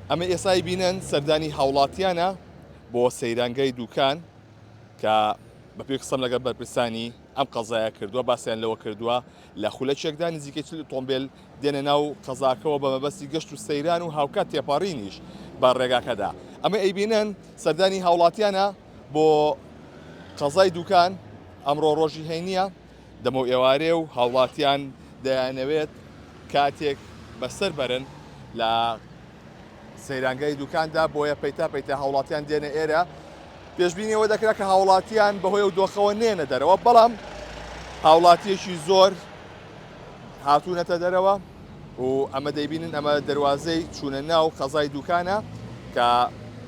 ئەمە ئێسای بینن سەردانی هاوڵاتیانە بۆ سەیرانگای دوکان کە بەپێی قسەم لەگەڵ بەرپرسانی ئەم قەزایە کردووە باسیان لەوە کردووە لە خولەکێکدا نزیکەی 40 ئۆتۆمبێل دێنە ناو قەزاکەوە بە مەبەستی گەشت و سەیران و هاوکات تێپەڕینیش بە ڕێگاکەدا ئەمە ئەیبینن سەردانی هاوڵاتیانە بۆ قەزای دوکان ئەمڕۆ ڕۆژی هەینیە دەمەو ئێوارێ و هاوڵاتیان دەیانەوێت کاتێک بەسەر بەرن لە سەیرانگای دوکاندا بۆیە پەیتا پەیتا هاوڵاتیان دێنە ئێرە پێشبینی ئەوە دەکرا کە هاوڵاتیان بەهۆی ئەو دۆخەوە نێنە دەرەوە بەڵام هاوڵاتیەکی زۆر هاتوونەتە دەرەوە و ئەمە دەیبینن ئەمە دەواازەی چوونە ناو قەزای دوکانە کە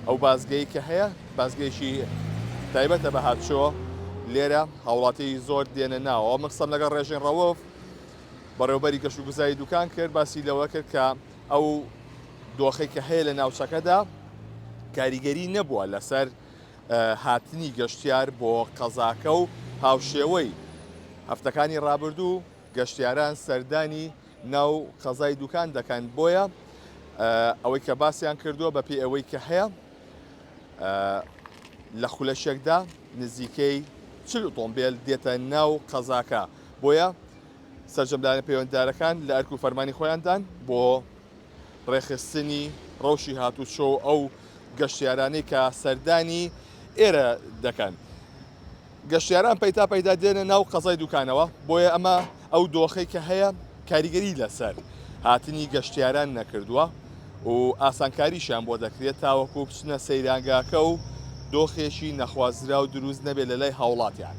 ئەو بازگەی کە هەیە بازگەیەکی تایبەتە بە هاتچۆ لێرە هاوڵاتی زۆر دێنە ناوەوە من قسەم لەگەڵ ڕێژین ڕەوف بەڕێوبەری گەشت و گوزاری دوکان کرد باسی لەوە کرد کە ئەو دۆخەی کە هەیە لە ناوچەکەدا کاریگەری نەبووە لەسەر هاتنی گەشتیار بۆ قەزاکە و هاوشێوەی هەفتەکانی ڕابردوو گەشتیاران سەردانی ناو قەزای دوکان دەکەن بۆیە ئەوەی کە باسیان کردووە بەپێی ئەوەی کە هەیە لە خولەکێکدا نزیکەی 40 ئۆتۆمبێل دێتە ناو قەزاکە بۆیە سەرجەم لایەنە پەیوەندیدارەکان لە ئەرک و فەرمانی خۆیاندان بۆ ڕێکخستنی ڕەوشی هاتوچۆ و ئەو گەشتیارانەی کە سەردانی ئێرە دەکەن. گەشتیاران پەیتا پەیتا دێنە ناو قەزای دوکانەوە، بۆیە ئەمە ئەو دۆخەی کە هەیە کاریگەری لەسەر هاتنی گەشتیاران نەکردووە و ئاسانکاریشیان بۆ دەکرێت تاوەکو بچنە سەیرانگاکە و دۆخێکی نەخوازراو دروست نەبێت لەلای هاوڵاتیان.